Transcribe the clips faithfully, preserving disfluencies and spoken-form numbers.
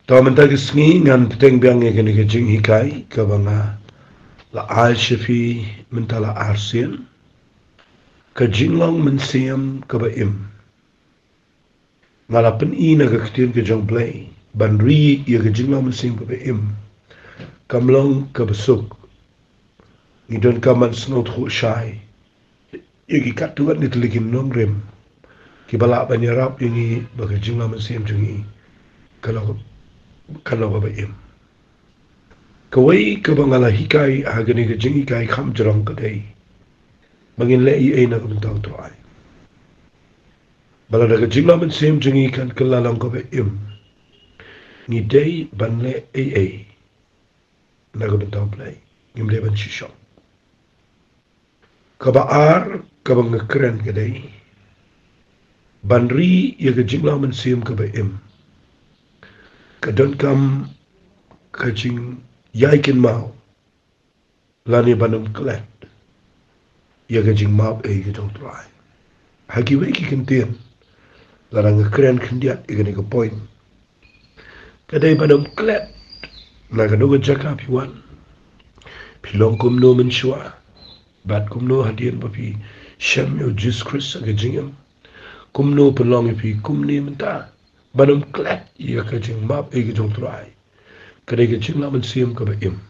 Te mynta ka sngi ngan bteng biang ïa kane ka jinghikai kaba nga la ai sha phi mynta la ar sien. Ka jinglong mynsiem kaba im. Nga la pyni na ka ktien ka jong U Blei ban ri ïa ka jinglong mynsiem kaba im. Kam long kaba suk. Ngi donkam ban sngewthuh shai ïa ki katto katne tylli ki nongrim kiba lah ban ïarap ïa ngi ba ka jinglong mynsiem jong ngi kan long, kan long kaba im. Kawei kaba nga la hikai ha kane ka jinghikai kham jrong ka dei ba ngin leh ei ei na ka bynta U Trai. Ba lada ka jinglong mynsiem jong ngi kan kylla long kaba im, ngi dei ban leh ei ei na ka bynta U Blei, ngim dei ban shu shong. Kaba ar kaba nga kren ka dei ban ri ïa ka jinglong mynsiem kaba im. Ka donkam ka jingïai kynmaw lane ban ym klet ïa ka jingmap ei ka jong U Trai. Ha kiwei ki kyntien, lada nga kren khyndiat ïa kane ka point, ka dei ban ym klet na kano ka jaka phi wan, phi long kumno mynshuwa, bad kumno hadien ba phi shem ïa U Jisu Khrist ha ka jingim, kumno pynlong ïa phi kumne mynta. Ban ym klet ïa ka jingmap ei ka jong U Trai, ka dei ka jinglong mynsiem kaba im.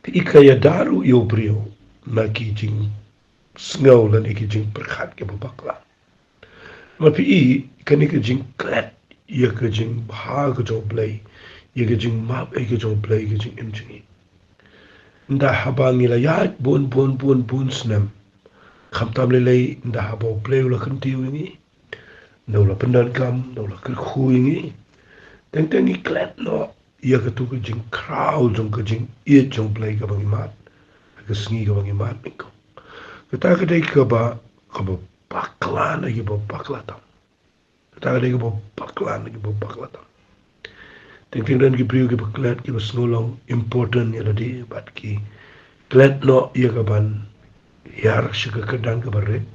Phi i, ka ïada ruh ïa u briew na ki jingsngew lane ki jingpyrkhat kiba bakla. Ma phi i, kane ka jingklet ïa ka jingbha ka jong U Blei, ïa ka jingmap ei ka jong U Blei, ka jingim jong ngi. Ynda haba ngi la ïaid bun bun bun bun snem, khamtam lei lei ynda haba U Blei u la kyntiew ïa ngi, ynda u la pyndonkam, ynda u la kyrkhu ïa ngi, teng teng ngi klet noh ïa katu ka jingkhraw jong ka jingïeit jong U Blei kaba ngi mad ha ka sngi kaba ngi mad nyngkong. Kata ka dei kaba, kaba bakla na kiba bakla tam. Kata ka dei kaba bakla na kiba bakla tam. Teng teng don ki briew kiba klet, kiba sngew long important ïa lade, bad ki klet noh ïa ka ban hiar sha ka kyrdan kaba rit.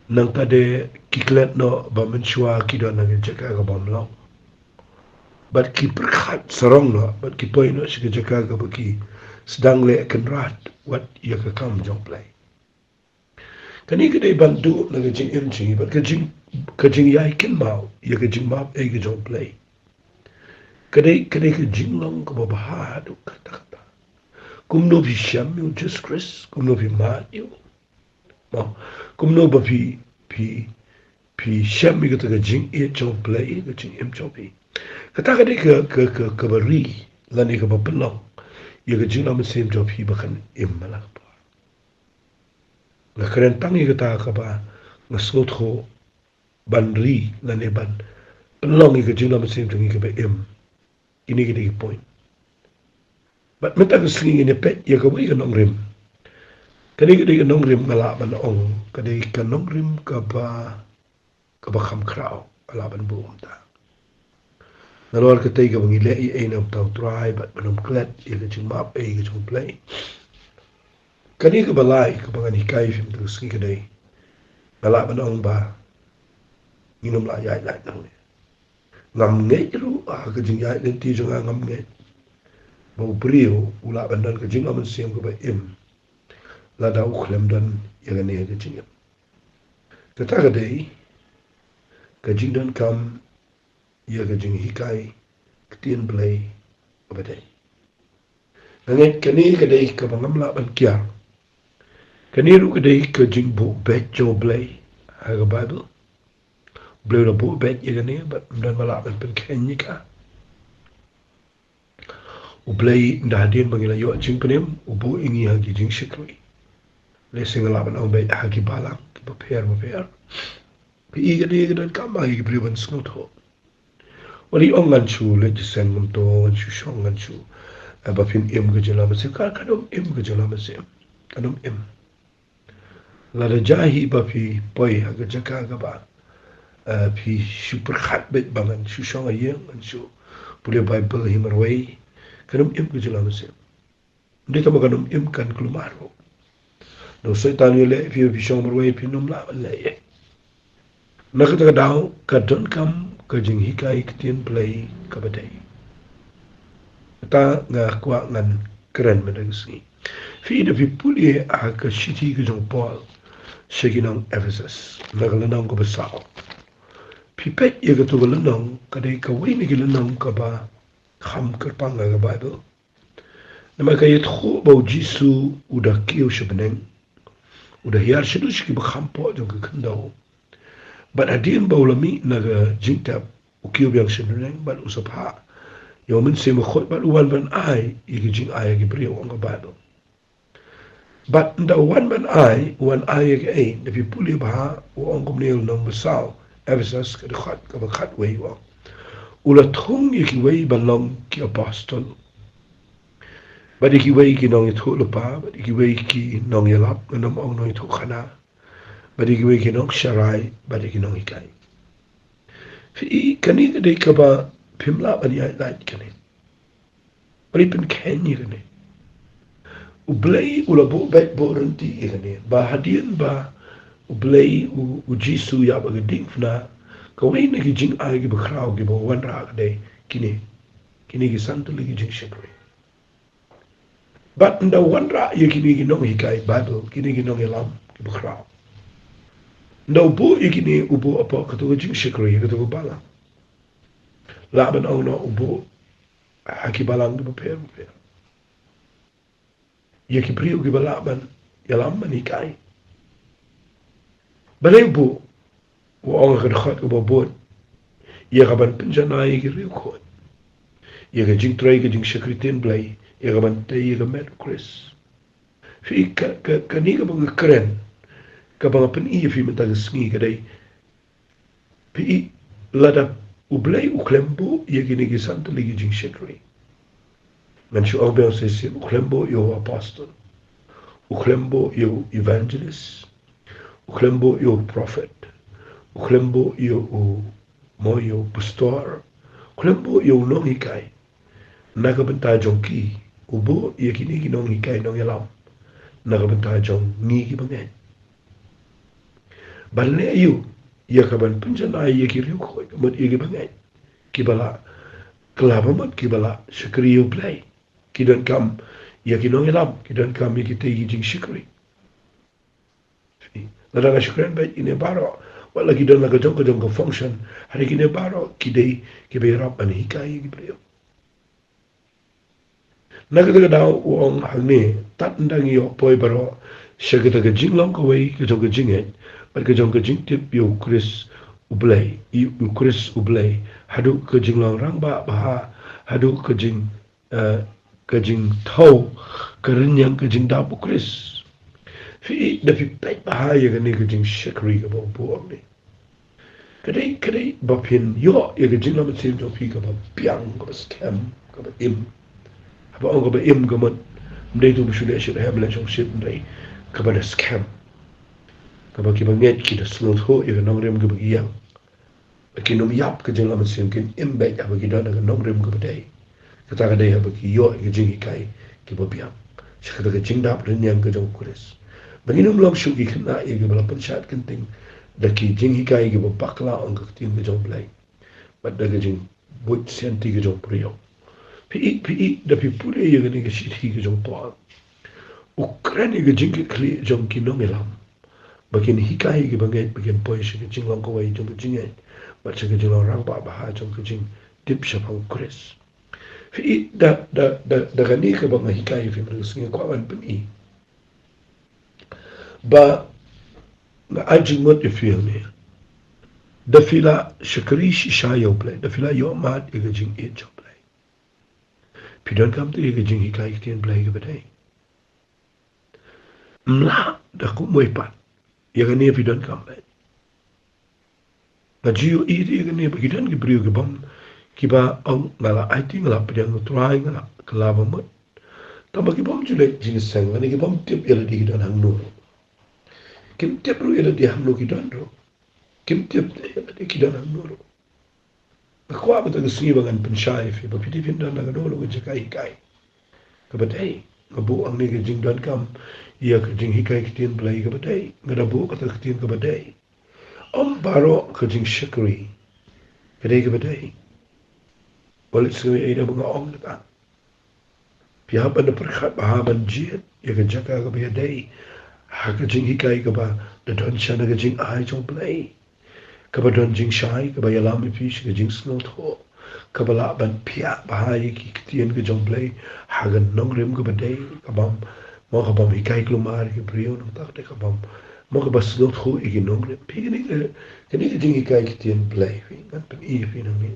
Nangta de ki klet noh ba mynshuwa ki don ha ka jaka kaba ym long. Bad ki pyrkhat sarong noh, bad ki poi noh sha ka jaka kaba ki sdang leh kynrad wat ïa ka kam jong U Blei. Kane ka dei ban duh na ka jingim jong ngi, bad ka jing, ka jingïai kynmaw ïa ka jingmap ei ka jong U Blei, ka dei, ka dei ka jinglong kaba bha haduh katta katta. Kumno phi shem ïa U Jisu Khrist, kumno phi mad ïa u. Mo, kumno ba phi, phi, phi shem ïa kata ka jingïeit jong U Blei ha ka jingim jong phi. Kata ka dei ka, ka, ka, kaba ri lane kaba pynlong ïa ka jinglong mynsiem jong phi ba kan im man la ka por. Nga kren tang ïa kata kaba nga sngewthuh ban ri lane ban pynlong ïa ka jinglong mynsiem jong ngi kaba im. Kine ki dei ki point. Bad mynta ka sngi ngin ïa peit ïa kawei ka nongrim. Kane ka dei ka nongrim nga lah ban ong ka dei ka nongrim kaba, kaba kham khraw, nga lah ban buh kumta. Nalor katei kaba ngi leh ei ei na ka bynta U Trai bad ban ym klet ïa ka jingmap ei ka jong U Blei. Kane kaba lai kaba ngan hikai ïa phi mynta ka sngi ka dei, nga lah ban ong ba ngin ym lah ïaid lait nangne. Ngam ngeit ruh ha ka jingïaid lynti jong nga, ngam ngeit ba u briew u lah ban don ka jinglong mynsiem kaba im lada u khlem don ïa kane ka jingim. Kata ka dei ka jingdonkam ïa ka jinghikai ktien Blei kaba dei. Nga ngeit kane ka dei kaba ngam lah ban kiar. Kane ruh ka dei ka jingbuh beit jong U Blei ha ka Baibl. U Blei u la buh beit ïa kane bad ym don ba lah ban pynkheiñ ïa ka. U Blei, ynda hadien ba ngi la ïoh jingpynim, u buh ïa ngi ha ki jingshakri. Lehse nga lah ban ong beit ha ki balang kiba pher bapher. Phi i, kane ka donkam ha ki briew ban sngewthuh. Wat ong ngan shu leit jingïaseng kumto, ngan shu shong, ngan shu, eh, ba phin im ka jinglong mynsiem. Ka, kan ym im ka jinglong mynsiem. Kan ym im. Lada jia hi ba phi poi ha ka jaka kaba, eh, phi shu pyrkhat beit ba ngan shu shong ha ïing, ngan shu pule Baibl hi marwei, kan ym im ka jinglong mynsiem. Ym dei tang ba kan ym im, kan kulmar ruh. Lada u Soitan u ïaleh ïa phi ba phi shong marwei, phin ym lah ban leh ei ei. Na kata ka daw ka donkam ka jinghikai ktien Blei kaba dei. Kata nga kwah ngan kren mynta ka sngi. Phi da phi pule ha ka shithi ka jong u Paul sha ki nong Ephesus, na ka lynnong kaba saw. Phi peit ïa kato ka lynnong, ka dei kawei na ki lynnong kaba kham kyrpang ha ka Baibl. Namar ka ïathuh ba u Jisu u da kiew sha bneng, u da hiar shaduh sha ki ba kham pop jong ka khyndew. Bad hadien ba u la mih na ka jingtep, u kiew biang sha bneng bad u sa phah ïa u Mynsiem Bakhuid bad u wan ban ai ïa ki jingai ïa ki briew, ong ka Baibl. Bad ynda u wan ban ai, u wan ai ïa kaei? Ynda phi pule bha, u ong kumne, lynnong ba saw, Ephesus ka dkhot kaba khatwei, u ong, u la thung ïa kiwei ban long ki apostol, bad ïa kiwei ki nongïathuhlypa, bad ïa kiwei ki nongïalap, ngan ym ong nongïathuhkhana, bad ïa kiwei ki nongsharai, bad ïa ki nonghikai. Phi i, kane ka dei kaba phim lah ban ïaid lait kane. Ba la pynkheiñ ïa kane. U Blei u la buh beit buh ryntih ïa kane, ba hadien ba u Blei u, u Jisu u ïap ha ka diengphna, kawei na ki jingai kiba khraw kiba wanrah ka dei kine, kine ki san tylli ki jingshakri. Bad ynda u wanrah ïa kine ki nonghikai Baibl, kine ki nongïalam kiba khraw, ynda u buh ïa kine, u buh hapoh kato ka jingshakri, kato ka balang. Lah ban ong noh u buh ha ki balang kiba pher bapher, ïa ki briew kiba lah ban ïalam ban hikai. Balei u buh? U ong ha ka dkhot kaba bud, ïa kaban pynjanai ïa ki riewkhuid ïa ka jingtrei ka jingshakri ktien Blei, ïa kaban tei ïa ka met u Khrist. Phi i, ka, ka, kane kaba nga kren, kaba nga pyni ïa phi mynta ka sngi ka dei, phi i, lada u Blei u khlem buh ïa kine ki san tylli ki jingshakri, ngan shu ong biang shisien, u khlem buh ïa u apostol, u khlem buh ïa u evangelist, u khlem buh ïa u prophet, u khlem buh ïa u, mo, ïa u pastor, u khlem buh ïa u nonghikai, na ka bynta jong ki, u buh ïa kine ki nonghikai nongïalam na ka bynta jong ngi kiba ngeit. Ban leh aïu? Ïa kaban pynjanai ïa ki riewkhuid, mut ïa kiba ngeit, kiba la kylla ba mut, kiba la shakri ïa u Blei. Ki donkam ïa ki nongïalam, ki donkam ïa kitei ki jingshakri. Lada nga shu kren beit ïa kine baroh, wat la ki don la ka jong ka jong ka function, hynrei kine baroh ki dei kiba ïarap ban hikai ïa ki briew. Na kata ka daw u ong hangne, tad ynda ngi ïoh poi baroh sha kata ka jinglong kawei ka jong ka jingngeit bad ka jong ka jingtip ïa u Khrist u Blei, ïa u Khrist u Blei, haduh ka jinglong rangbah bha, haduh ka jing, eh, ka jingthaw ka rynïeng, ka jingdap u Khrist. Phi i, da phi peit bha ïa kane ka jingshakri kaba u buh hangne, ka dei, ka dei ba phin ïoh ïa ka jinglam mynsiem jong phi kaba biang, kaba skhem, kaba im. Haba ong kaba im ka mut, ym dei tu ba shu leh shit, em leh shong shit, ym dei, kaba da skhem, kaba kiba ngeit ki da sngewthuh ïa ka nongrim kaba ki ïeng. Ba kin ym ïap ka jinglam mynsiem, kin im beit haba ki don ha ka nongrim kaba dei. Kata ka dei haba ki ïoh ïa ka jinghikai kiba biang sha kata ka jingdap rynïeng ka jong u Khrist. Ba ngin ym long shuh ki khynnah ïa kiba la pynshad kynting da ki jinghikai kiba bakla, ong ka ktien ka jong u Blei, bad da ka jingbuit sianti ka jong u briew. Phi i, phi i, da phi pule ïa kane ka shithi ka jong u Paul, u kren ïa ka jingkitkhlieh jong ki nongïalam ba kin hikai ïa kiba ngeit ba kin poi sha ka jinglong kawei jong ka jingngeit bad sha ka jinglong rangbah bha jong ka jingtip shaphang u Khrist. Phi i, da, da, da, da kane kaba nga hikai ïa phi mynta ka sngi, nga kwah ban pyni ba nga ai jingmut ïa phi hangne. Da phi la shakri shisha ïa u Blei, da phi la ïoh mad ïa ka jingïeit jong u Blei, phi donkam te ïa ka jinghikai ktien Blei kaba dei. Ym lah da kumwei pat. Ïa kane phi donkam beit. Nga ju ïohi ïa kane ba ki don ki briew ki bym, kiba ong, nga la aiti, nga la pdiang U Trai, nga la kylla ba mut. Tangba ki bym ju leit jingïaseng lane ki bym tip ïa lade ki don hangno ruh. Kim tip ruh ïa lade hangno ki don ruh. Kim tip ïa lade ki don hangno ruh. Nga kwah mynta ka sngi ba ngan pynshai ïa phi ba phi dei phin don ha kano kano ka jaka hikai kaba dei. Nga buh hangne ka jingdonkam ïa ka jinghikai ktien Blei kaba dei. Nga da buh kata ka ktien kaba dei. Ym baroh ka jingshakri Ka dei kaba dei. Wat leit sngew ïa ei da ba nga ong kata. Phi hap ban da pyrkhat bha ban jied ïa ka jaka kaba ïadei ha ka jinghikai kaba da don sha na ka jingai jong Blei, kaba don jingshai, kaba ïalam ïa phi sha ka jingsngewthuh, kaba lah ban phiah bha ïa ki ktien ka jong Blei ha ka nongrim kaba dei, kabym, mo kabym hikai kulmar ïa ki briew, nangta ka dei kabym, mo kaba sngewthuh ïa ki nongrim. Phi, kane ka, kane ka jinghikai ktien Blei, phi, ngan pyni ïa phi nangne.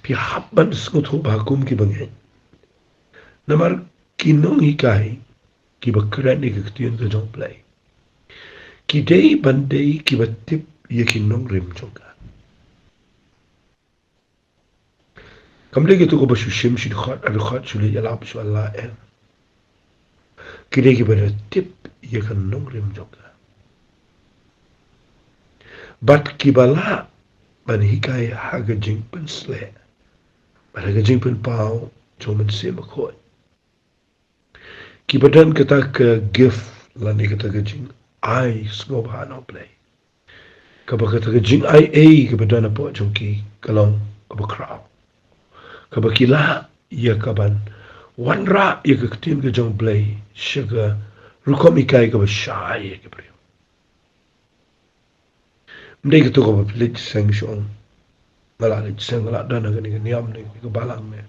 Phi hap ban sngewthuh bha kum ki bangeit. Namar ki nonghikai kiba kren ïa ka ktien ka jong Blei, ki dei ban dei kiba tip ïa ki nongrim jong ka. Kam dei kito kiba shu shim shu dkhot, dkhot shu leit ïalap shu la em. Ki dei kiba da tip ïa ka nongrim jong ka. Bad kiba lah ban hikai ha ka jingpynsleh bad ha ka jingpynpaw jong u Mynsiem Bakhuid. Kiba don kata ka gift lane kata ka jingai sngewbha na u Blei. Kaba kata ka jingai ei kaba don hapoh jong ki ka long kaba khraw, kaba ki lah ïa ka ban wanrah ïa ka ktien ka jong Blei sha ka rukom hikai kaba shai ïa ki briew. Ym dei kato kaba phi leit seng shu ong, nga la leit seng, nga la don ha kane ka niam ne ka balang ne.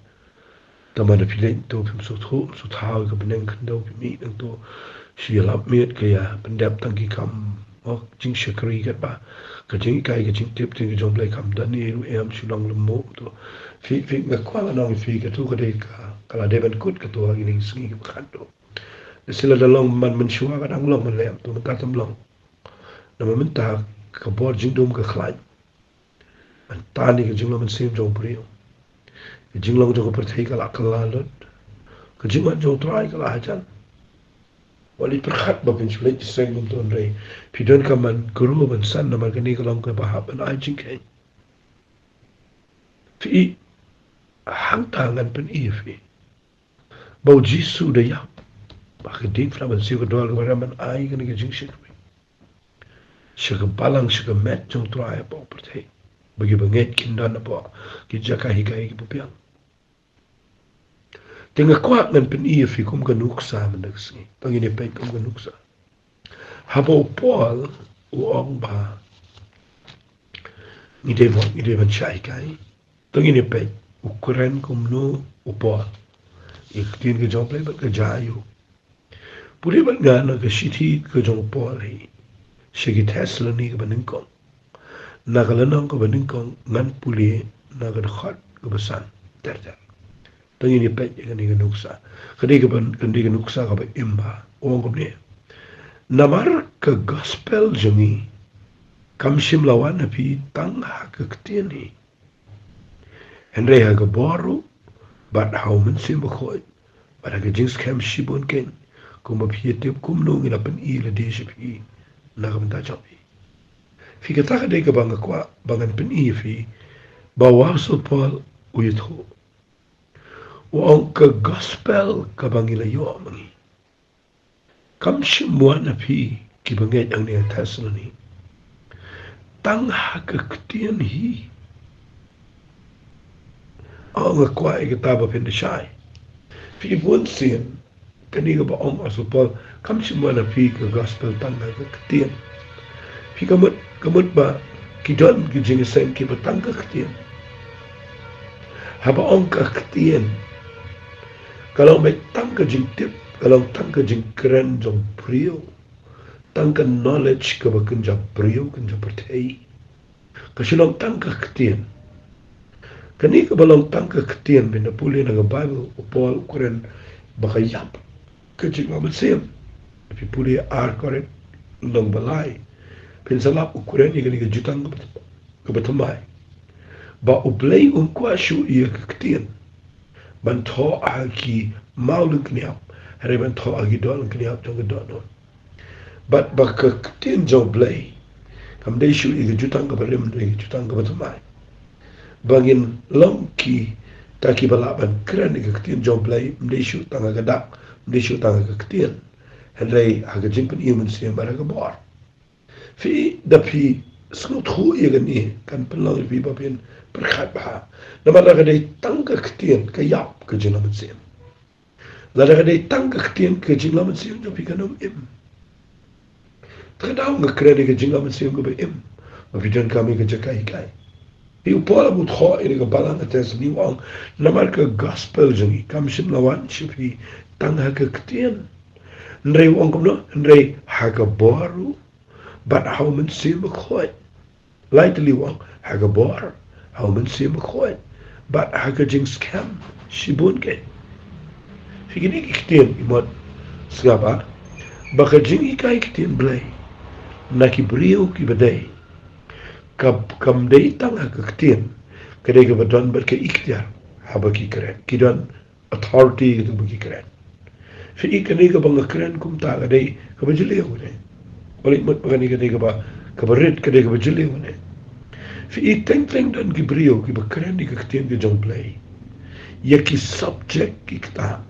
Tangba da phi leit to phim sngewthuh, phim sngewthuh ïa ka bneng khyndew, phi mih nangto shu ïalap miet ka ïa pyndep tang ki kam, oh, jingshakri katba ka jinghikai ka jingtip ktien ka jong Blei kam don, ne ruh em shu long lymmo to. Phi, phi, nga kwah ngan ong ïa phi, kato ka dei ka, ka la dei ban kut kato ha kine ki sngi kiba khatduh. Lehse lada long man mynshuwa ka dang long, man leh to mynta kam long. Namar mynta ka bor jingdum ka khlaiñ. Mynta ne ka jinglong mynsiem jong u briew, ka jinglong jong ka pyrthei ka la kylla lut. Ka jingmut jong u Trai ka la hajan. Wat leit pyrkhat ba phin shu leit seng kumto, hynrei phi donkam ban kyrpad ban san namar kane ka long kaba hap ban ai jingkheiñ. Phi, hangta ngan pyni ïa phi ba u Jisu u da ïap ha ka diengphna ban siew ka doh kaba rem ban ai kane ka jingshakri sha ka balang, sha ka met jong u Trai hapoh pyrthei, ba ki bangeit kin don hapoh ki jaka hikai kiba biang. Te nga kwah ngan pyni ïa phi kum ka nuksa mynta ka sngi. To ngin ïa peit kum ka nuksa. Haba u Paul u ong ba ngi dei ban, ngi dei ban shah hikai, to ngin ïa peit u kren kumno u Paul ïa ka ktien ka jong u Blei bad ka jia aïu. Pule bad nga na ka shithi ka jong u Paul hi sha ki Thessaloni kaba nyngkong. Na ka lynnong kaba nyngkong, ngan pule na ka dkhot kaba san ter ter. To ngin ïa peit ïa kane ka nuksa. Ka dei kaba, ka dei ka nuksa kaba im bha. U ong kumne: Namar ka gospel jong ngi kam shym la wan ha phi tang ha ka ktien hi, hynrei ha ka bor ruh, bad ha u Mynsiem Bakhuid, bad ha ka jingskhem shibun keiñ, kumba phi ïa tip kumno ngi la pyni lade sha phi na ka bynta jong phi. Phi, kata ka dei kaba nga kwah ba ngan pyni ïa phi ba u Apostol Paul u ïathuh. U ong ka gospel kaba ngi la ïoh ma ngi kam shym wan ha phi ki bangeit hangne ha Thessaloni tang ha ka ktien hi. Ong, nga kwah ïa kata ba phin da shai. Phi, bunsien kane kaba ong u Apostol Paul kam shym wan ha phi ka gospel tang ha ka ktien. Phi, ka mut, ka mut ba ki don ki jingïaseng kiba tang ka ktien. Haba ong ka ktien, ka long beit tang ka jingtip, ka long tang ka jingkren jong briew, tang ka knowledge kaba kynja briew, kynja pyrthei. Ka shu long tang ka ktien. Kane kaba long tang ka ktien, phin da pule na ka Baibl, u Paul u kren ba ka ïap ka jinglong mynsiem. Phi pule ar Korinth lynnong ba lai, phin sa lap u kren ïa kane ka jutang kaba, kaba thymmai, ba U Blei um kwah shuh ïa ka ktien ban thoh ha ki maw lyngkniap, hynrei ban thoh ha ki doh lyngkniap jong ka dohnud. Bad ba ka ktien jong U Blei kam dei shuh ïa ka jutang kaba rim, hynrei ka jutang kaba thymmai. Ba ngin long kita kiba lah ban kren ïa ka ktien jong U Blei, ym dei shuh tang ha ka dak, ym dei shuh tang ha ka ktien, hynrei ha ka jingpyni mynsiem bad ha ka bor. Phi, da phi sngewthuh ïa kane kan pynlong ïa phi ba phin pyrkhat bha. Namar lada ka dei tang ka ktien ka ïap ka jingïap mynsiem. Lada ka dei tang ka ktien ka jingïap mynsiem jong phi kan ym im. Te ka daw nga kren ïa ka jingïap mynsiem kaba im. Ba phi donkam ïa ka jaka hikai. Phi, u Paul u thoh ïa ka balang ka Thessaloni u ong, namar ka gospel jong ngi kam shym la wan sha phi tang ha ka ktien. Hynrei u ong kumno, hynrei ha ka bor ruh bad ha u Mynsiem Bakhuid. Lai tylli u ong, ha ka bor, ha u Mynsiem Bakhuid bad ha ka jingskhem shibun kein. Phi, kine ki ktien ki mut sngap ba ka jinghikai ktien Blei na ki briew kiba dei, ka, kam dei tang ha ka ktien, ka dei kaba don bad ka iktiar haba ki kren, ki don authority kata ba ki kren. Phi, kane kaba nga kren kumta ka dei kaba jylliew ne? Balei mut ba kane ka dei kaba, kaba rit, ka dei kaba jylliew ne? Phi, teng teng don ki briew kiba kren ïa ka ktien ka jong Blei ïa ki subject ki kata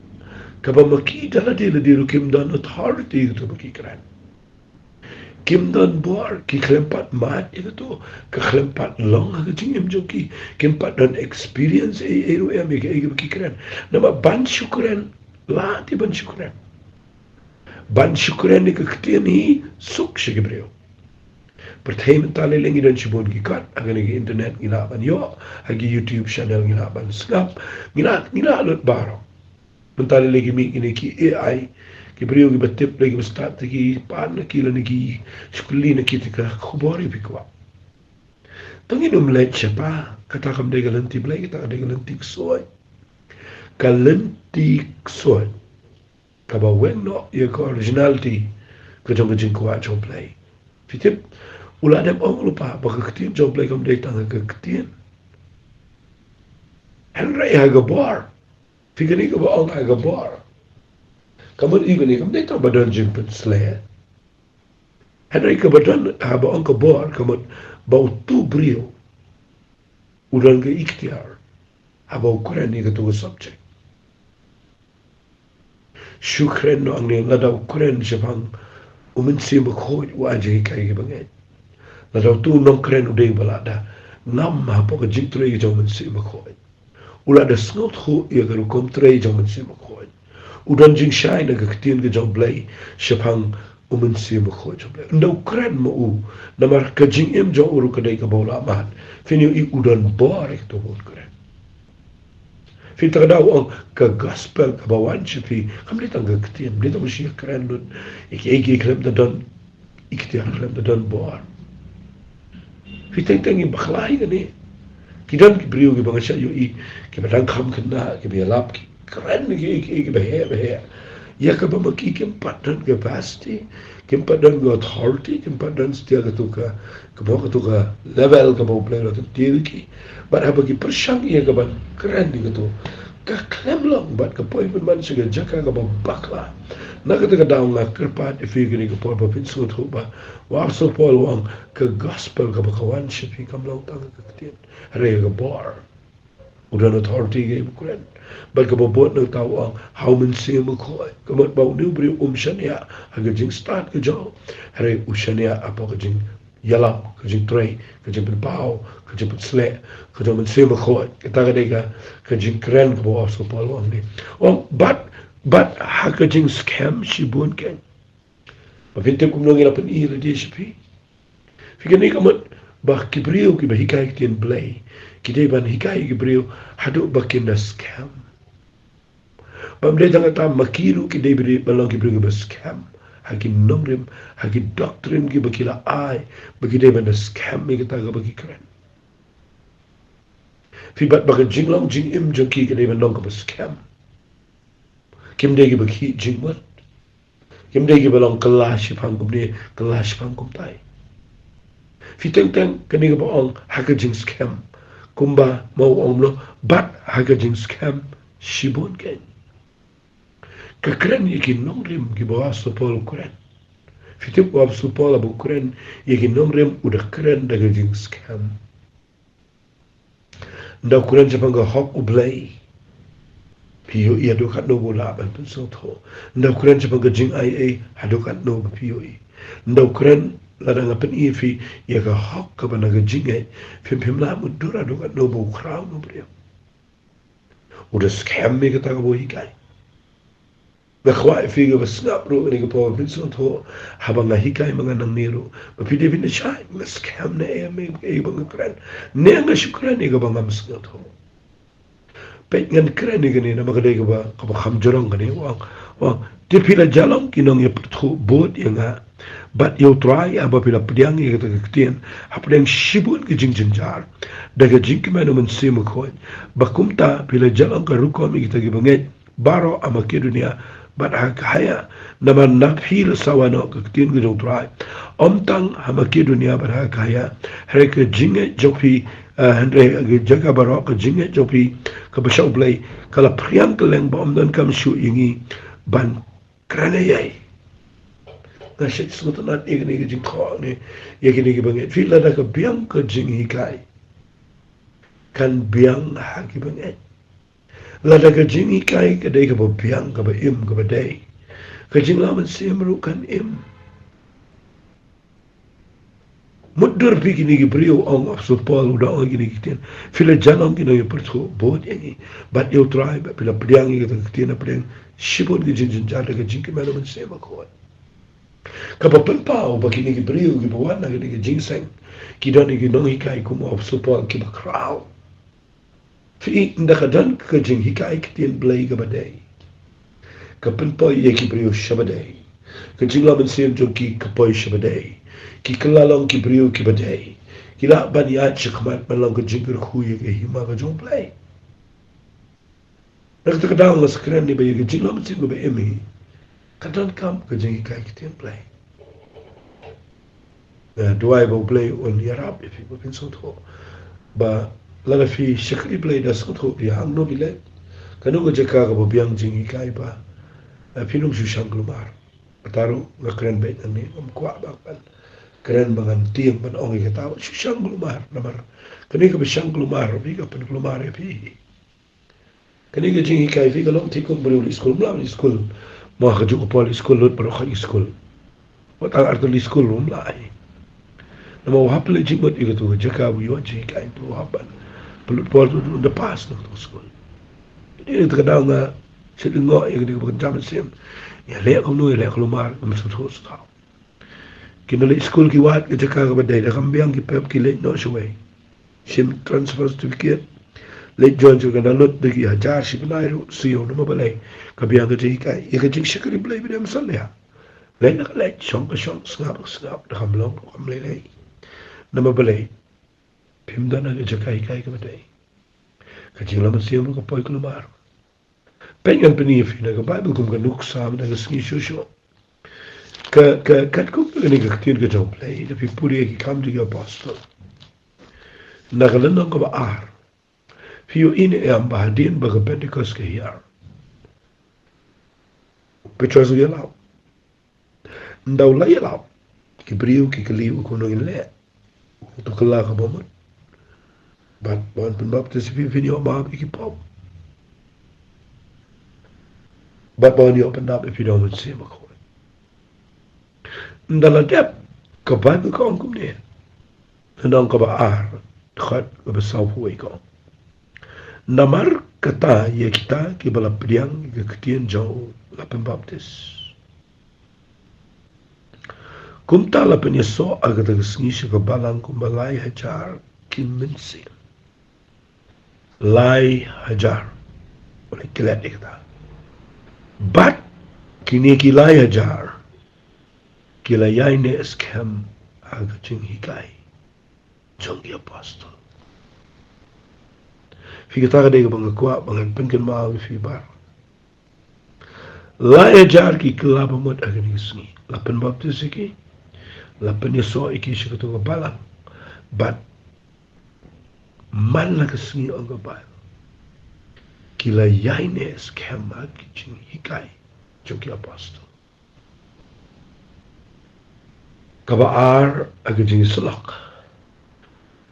kaba ma ki da lade lade ruh kim don authority kata ba ki kren. Kim don bor, ki khlem pat mad ïa kato, ka khlem pat long ha ka jingim jong ki, kim pat don experience ei ei ruh em ïa kaei kaba ki kren. Namar ban shu kren, la te ban shu kren. Ban shu kren ïa ka ktien hi suk sha ki briew. Pyrthei mynta lei lei ngi don shibun ki kot, ha kane ka internet ngi lah ban ïoh, ha ki YouTube channel ngi lah ban sngap, ngi lah, ngi lah lut baroh. Mynta lei lei ki mih kine ki A I, ki briew kiba tip lei kiba stad te ki pan na ki lane ki shu kylli na ki te ka khubor ïa phi kwah. Te ngin ym leit sha ta, kata kam dei ka lynti Blei, kata ka dei ka lynti ksuid. Ka lynti ksuid kaba weng noh ïa ka originality ka jong ka jingkwah jong Blei. Phi tip, u la dep ong lypa ba ka ktien jong Blei kam dei tang ha ka ktien, hynrei ha ka bor. Phi, kane kaba ong ha ka bor, ka mut ïa kane kam dei tang ba don jingpynsleh. Hynrei kaba don haba ong ka bor ka mut ba uto u briew u don ka iktiar haba u kren ïa kato ka subject. Shu kren noh hangne, lada u kren shaphang u Mynsiem Bakhuid u ai jinghikai kaba ngeit. Lada uto u nongkren u dei ba la da ngam hapoh ka jingtrei ka jong u Mynsiem Bakhuid, u la da sngewthuh ïa ka rukom trei jong u Mynsiem Bakhuid, u don jingshai na ka ktien ka jong Blei shaphang u Mynsiem Bakhuid jong Blei, ynda u kren ma u, namar ka jingim jong u ruh ka dei kaba u la mad. Phin ïohi u don bor ïa kato ba un kren. Phi, te ka daw u ong ka gospel kaba wan sha phi kam dei tang ka ktien, kam dei tang ba shu ïakren lut ïa kiei kiei, khlem da don iktiar, khlem da don bor. Phi, teng teng ngi bakla ïa kane. Ki don ki briew kiba nga shah ïohi kiba dang kham khynnah, kiba ïalap, ki kren kiei kiei kiba heh ba heh, ïa kaba ma ki kim pat don capacity, kim pat don ka authority, kim pat don satia kato ka, kaba, kato ka level kaba U Blei u la kyntiew ïa ki. Bad haba ki pyrshang ïa kaban kren ïa kato, ka khlem long bad ka poi pynban sha ka jaka kaba bakla. Na kata ka daw nga kyrpad ïa phi kane ka por ba phin sngewthuh ba u Apostol Paul u ong ka gospel kaba ka wan sha phi kam long tang ka ktien, hynrei ka bor. U don authority ïa kiba kren. Bad kaba bud nangta u ong ha u Mynsiem Bakhuid. Ka mut ba une u briew um shaniah ha ka jingstad ka jong u, hynrei u shaniah hapoh ka jingïalap, ka jingtrei, ka jingpynpaw, ka jingpynsleh ka jong u Mynsiem Bakhuid. Kata ka dei ka, ka jingkren kaba u Apostol Paul u ong ne. U ong bad, bad ha ka jingskhem shibun kein. Ba phin tip kumno ngi la pyni lade sha phi. Phi, kane ka mut ba ki briew kiba hikai ktien Blei ki dei ban hikai ki briew haduh ba kin da skhem. Bym dei tang kata, ma ki ruh ki dei ban long ki briew kiba skhem ha ki nongrim, ha ki doctrine kiba ki la ai, ba ki dei ban da skhem ïa kata kaba ki kren. Phi, bad ba ka jinglong jingim jong ki ka dei ban long kaba skhem. Kim dei kiba khih jingmut. Kim dei kiba long kylla shipang kumne, kylla shipang kumtai. Phi, teng teng kane kaba ong ha ka jingskhem, kumba ma u ong noh, bad ha ka jingskhem shibun kein. Ka kren ïa ki nongrim kiba u Apostol Paul u kren. Phi tip, u Apostol Paul haba u kren ïa ki nongrim u da kren da ka jingskhem. Ynda u kren shaphang ka hok U Blei, phi ïohi haduh katno ba u lah ban pynsngewthuh. Ynda u kren shaphang ka jingaiei, haduh katno ba phi ïohi. Ynda u kren Lada nga pyni ïa phi ïa ka hok kaba na ka jingngeit, phim, phim lah mutdur haduh katno ba u khraw na u briew. U da skhem ïa kata kaba u hikai. Nga kwah ïa phi kaba sngap ruh kane ka por, phin sngewthuh, haba nga hikai ma nga nangne ruh, ba phi dei phin da shai, nga skhem ne em ïa kaba nga kren, ne nga shu kren ïa kaba ngam sngewthuh. Peit, ngan kren ïa kane namar ka dei kaba, kaba kham jrong kane, u ong, u ong, te phi la ïalong ki nongïapyrthuh bud ïa nga bad ïa U Trai, haba phi la pdiang ïa kata ka ktien hapdeng shibun ki jingjynjar da ka jingkmen U Mynsiem Bakhuid, ba kumta phi la ïalong ka rukom ïa kita kiba ngeit baroh ha Makedonia bad ha Akhaia. Namar na phi la sawa noh ka ktien ka jong U Trai, ym tang ha Makedonia bad ha Akhaia, hynrei ka jingngeit jong phi, eh, hynrei ha ki jaka baroh ka jingngeit jong phi kaba sha U Blei ka la phriang kylleng, ba ym donkam shuh ïa ngi ban kren ei ei. Nga shait sngewtynnat ïa kane ka jingthoh ne ïa kine kiba ngeit. Phi, lada ka biang ka jinghikai, kan biang ha kiba ngeit. Lada ka jinghikai ka dei kaba biang, kaba im, kaba dei, ka jinglah mynsiem ruh kan im. Mutdur phi kine ki briew, ong u Apostol Paul, u da ong ïa kine ki ktien, phi la ïalong ki nongïapyrthuh bud ïa ngi bad ïa U Trai, bad phi la pdiang ïa kata ka ktien hapdeng shibun ki jingjynjar da ka jingkmen U Mynsiem Bakhuid. Kaba pynpaw ba kine ki briew kiba wan na kane ka jingïaseng ki don ïa ki nonghikai kum u Apostol Paul kiba khraw. Phi, ynda ka don ka jinghikai ktien Blei kaba dei, ka pynpoi ïa ki briew shaba dei. Ka jinglah mynsiem jong ki ka poi shaba dei. Ki kylla long ki briew kiba dei. Ki lah ban ïaid shakhmat ban long ka jingkyrkhu ïa ka hima ka jong U Blei. Na kata ka daw nga sa kren ïa ba ïa ka jinglah mynsiem kaba im hi, ka donkam ka jinghikai ktien Blei. Eh, duwai ba U Blei un ïarap ïa phi ba phin sngewthuh. Ba lada phi shakri Blei da sngewthuh phi hangno phi leit, kano ka jaka kaba biang jinghikai ba, eh, phin ym shu shang kulmar. Kata ruh nga kren beit nangne, ngam kwah ba ngan kren ba ngan tieng ban ong ïa kata, shu shang kulmar, namar kane kaba shang kulmar phi ka pynkulmar ïa phi. Kane ka jinghikai phi ka long te kum briew leit skul, ym lah leit skul. Mo ha kajuh ka por leit skul lut baroh ka skul. Wat tang artylli skul ym lah hi. Namar u hap leit jingmut ïa katu ka jaka ba u ïoh jinghikai, tu u hap ban pynlut por tu, tu da pass na katu ka skul. Dei na kata ka daw nga shait lyngngoh ïa kane kaba kynja mynsiem. Ïaleh kumno, ïaleh kulmar, ngam sngewthuh shuh. Ki nang leit skul ki wad ka jaka kaba dei, da kam biang ki pep ki leit noh shawei. Shim transfer certificate. Leit join sha ka, da lut da ki hajar shi bnai ruh siew, namar balei? Ka biang ka jinghikai, ïa ka jingshakri Blei ba dei ym sngewleh. Leit na ka leit, shong ka shong, sngap ka sngap, da kam long ruh kam lei lei. Namar balei? Phim don ha ka jaka hikai kaba dei. Ka jinglah mynsiem ruh ka poi kulmar. Peit, ngan pyni ïa phi na ka Baibl kum ka nuksa na ka sngi shuh shuh. Ka, ka, katkum kane ka ktien ka jong U Blei, da phi pule ïa Ki Kam jong ki Apostol, na ka lynnong kaba ar, phi ïohi ne em ba hadien ba ka Pentekost ka hiar, u Petros u ïalap. Ynda u la ïalap, ki briew ki kylli u, kumno ngin leh? U to kylla ka bamut. Bad ba yn pynbaptis ïa phi, phin ïoh map ïa ki pop. Bad ba yn ïoh pyndap ïa phi da U Mynsiem Bakhuid. Ynda la dep, ka Baibl ka ong kumne. Lynnong kaba ar, dkhot kaba sawphew wei ka ong: Namar kata ïa kita kiba la pdiang ïa ka ktien jong u la pynbaptis. Kumta la pynïasoh ha kata ka sngi sha ka balang kumba lai hajar ki mynsiem. Lai hajar. Wat la klet ïa kata. Bad kine ki lai hajar ki la ïaineh skhem ha ka jinghikai jong ki apostol. Phi, kata ka dei kaba nga kwah ba ngan pynkynmaw ïa phi baroh. Lai hajar ki kylla bamut ha kane ka sngi. La pynbaptis ïa ki, la pynïasoh ïa ki sha katu ka balang. Bad man la ka sngi, ong ka Baibl, ki la ïaineh skhem ha ka jinghikai jong ki apostol. Kaba ar ha ka jingsyllok.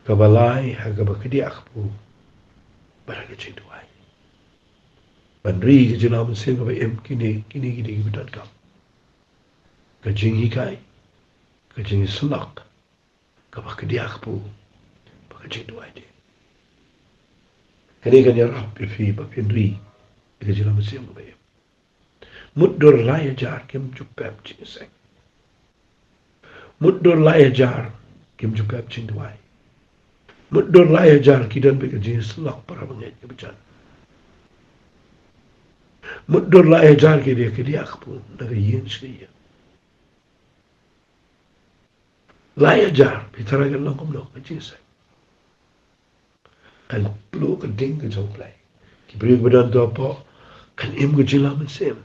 Kaba lai ha kaba kdiah kpu bad ha ka jingduwai. Ban ri ka jinglaw mynsiem kaba im, kine, kine, kine kiba donkam. Ka jinghikai, ka jingïasyllok kaba kdiah kpu bad ka jingduwai de. Kane kan ïarap ïa phi ba phin ri ïa ka jingïalam mynsiem kaba im. Mutdur lai hajar kim ju pep jingseng. Mutdur lai hajar kim ju pep jingduwai. Mutdur lai hajar ki don bad ka jingïasyllok para bangeit kiba jan. Mutdur lai hajar ki dei kdiah kpu na ka ïing sha ka ïing. Lai hajar, phi tharai kan long kumno ka jingseng. Kan pluh ka ding ka jong U Blei. Ki briew ba don hapoh kan im ka jingïalam mynsiem.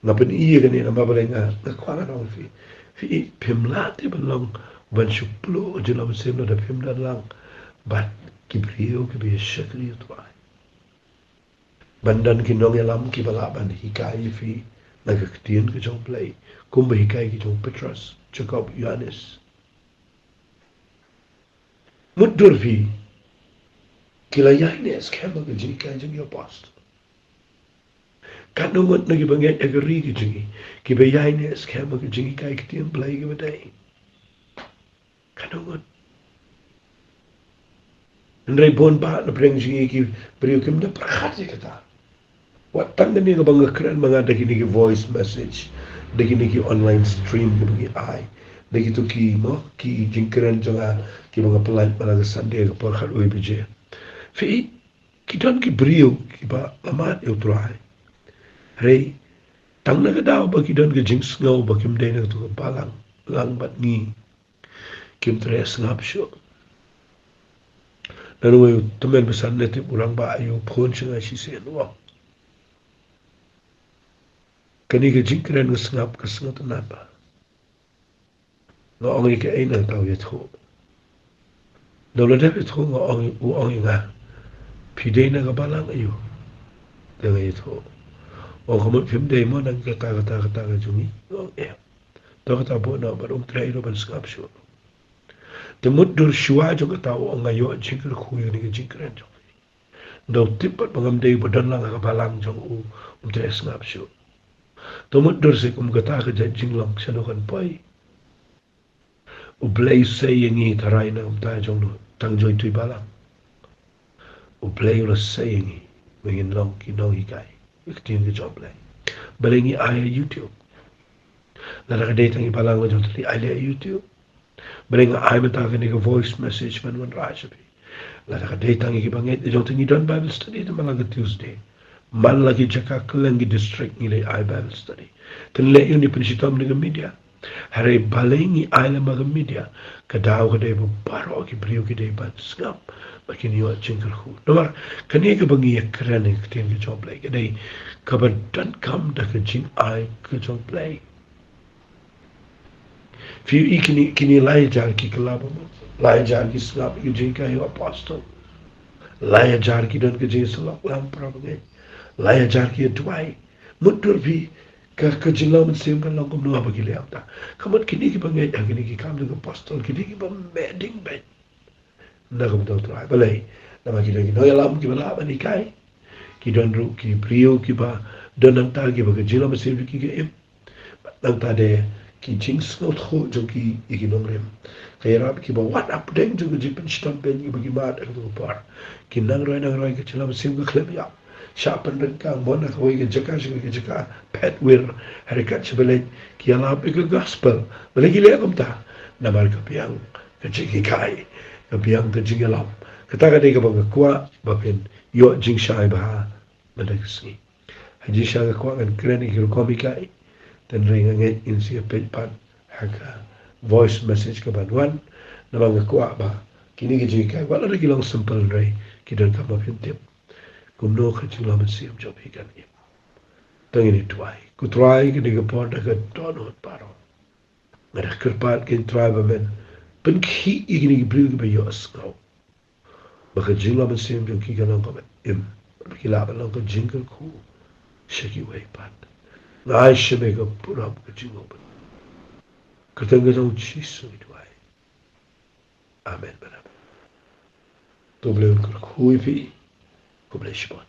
Nga pyni ïa kane namar balei nga, nga kwah ngan ong phi. Phi, phim lah te ban long ban shu pluh ka jingïalam mynsiem lada phim don lang bad ki briew kiba ïa shakri ïa U Trai. Ban don ki nongïalam kiba lah ban hikai ïa phi na ka ktien ka jong U Blei, kumba hikai ki jong u Petros, Jakob, Ïoannis. Mutdur phi, ki la ïaineh skhem ha ka jinghikai jong ki apostol. Katno ngut na ki bangeit ha ka ri ka jong ngi kiba ïaineh skhem ha ka jinghikai ktien Blei kaba dei. Katno ngut. Hynrei bun bah na pdeng jong ngi ki briew kim da pyrkhat ïa kata. Wat tang kane kaba nga kren ma nga da kine ki voice message, da kine ki online stream kiba ngi ai, da kito ki mo, ki jingkren jong nga kiba nga pynlait man la ka Sunday ka por khatwei baje. Phi, ki don ki briew kiba la mad ïa U Trai. Hynrei tang na ka daw ba ki don ka jingsngew ba kim dei na kato ka balang lang bad ngi, kim treh sngap shuh. Ngan ong ïa u tymmen basan ne tip u rangbah ïa u phone sha nga shisien u ong, kane ka jingkren ka sngap ka sngewtynnat ba nga ong ïa kaei nangta u ïathuh. Dang la dep ïathuh nga ong, u ong ïa nga, phi dei na ka balang aïu? Te nga ïathuh. Ong ka mut phim dei mo na kata kata kata ka jong ngi. Nga ong em. To kata buh noh bad um treh ïa u ban sngap shuh. Te mutdur shuwa jong kata u ong nga ïoh jingkyrkhu ïa kane ka jingkren jong phi. Dang tip pat ba ngam dei ba don lang ha ka balang jong u, um treh sngap shuh. Te mutdur seh kum kata ka jait jinglong shano kan poi. U Blei u sei ïa ngi tharai na ka bynta jong u tang joi tui balang. U Blei u la sei ïa ngi ba ngin long ki nonghikai ïa ka ktien ka jong U Blei. Balei ngi ai ha YouTube? Lada ka dei tang i balang la jong u te lei ai leh ha YouTube. Balei nga ai mynta kane ka voice message ban wanrah sha phi? Lada ka dei tang ïa ki bangeit la jong u te ngi don Bible study te man la ka Tuesday. Man la ki jaka kylleng ki district ngi leit ai Bible study. Te leh ïa u ni pynshitom na ka media. Hynrei balei ngi ai lem ha ka media? Ka daw ka dei ba baroh ki briew ki dei ban sngap bad kin ïoh jingkyrkhu. Namar kane kaba ngi ïakren ïa ka ktien ka jong U Blei ka dei kaba donkam da ka jingai ka jong U Blei. Phi ïohi kine, kine lai hajar ki kylla ba mut, lai hajar ki sngap ïa ka jinghikai u apostol, lai hajar ki don ka jingïasyllok lang para bangeit, lai hajar ki ïa duwai. Mutdur phi, ka, ka jingïalam mynsiem kan long kumno haba ki leh kumta? Ka mut kine ki bangeit ha kine ki kam jong ki apostol ki dei kiba meh ding beit na ka bynta U Trai. Balei? Namar ki don ki nongïalam kiba lah ban hikai. Ki don ruh ki briew kiba don nangta kiba ka jingïalam mynsiem jong ki ka im. Nangta de ki jingsngewthuh jong ki ïa ki nongrim ka ïarap kiba wad hapdeng jong ka jingpynshitom beiñ kiba ki mad ha kato ka por. Ki nang roi nang roi ka jingïalam mynsiem ka khlem ïap. Shah pynryngkang mo na kawei ka jaka sha kawei ka jaka, phet wir, hynrei kat shaba leit ki ïalap ïa ka gospel. Balei ki leh kumta? Namar ka biang ka jinghikai, ka biang ka jingïalam. Kata ka dei kaba nga kwah ba phin ïoh jingshai bha mynta ka sngi. Ha jingshisha nga kwah ngan kren ïa ki rukom hikai, hynrei nga ngeit ngin sa ïa peit pat ha ka voice message kaban wan. Namar nga kwah ba kine ki jinghikai wat lada ki long simple hynrei ki donkam ba phin tip kumno ka jingïalam mynsiem jong phi kan im. To ngin ïa duwai. Ko Trai, kane ka por da ka dohnud baroh, nga da kyrpad ko Trai ba men pynkhih ïa kine ki briew kiba ïohsngew ba ka jingïalam mynsiem jong ki kan long kaba im, ba ki lah ban long ka jingkyrkhu sha kiwei pat. Nga ai sha me ka burom ka jingngeit. Kyrteng ka jong U Jisu ngi duwai. Amen bad amen. To U Blei un kyrkhu ïa phi. Khublei shibun.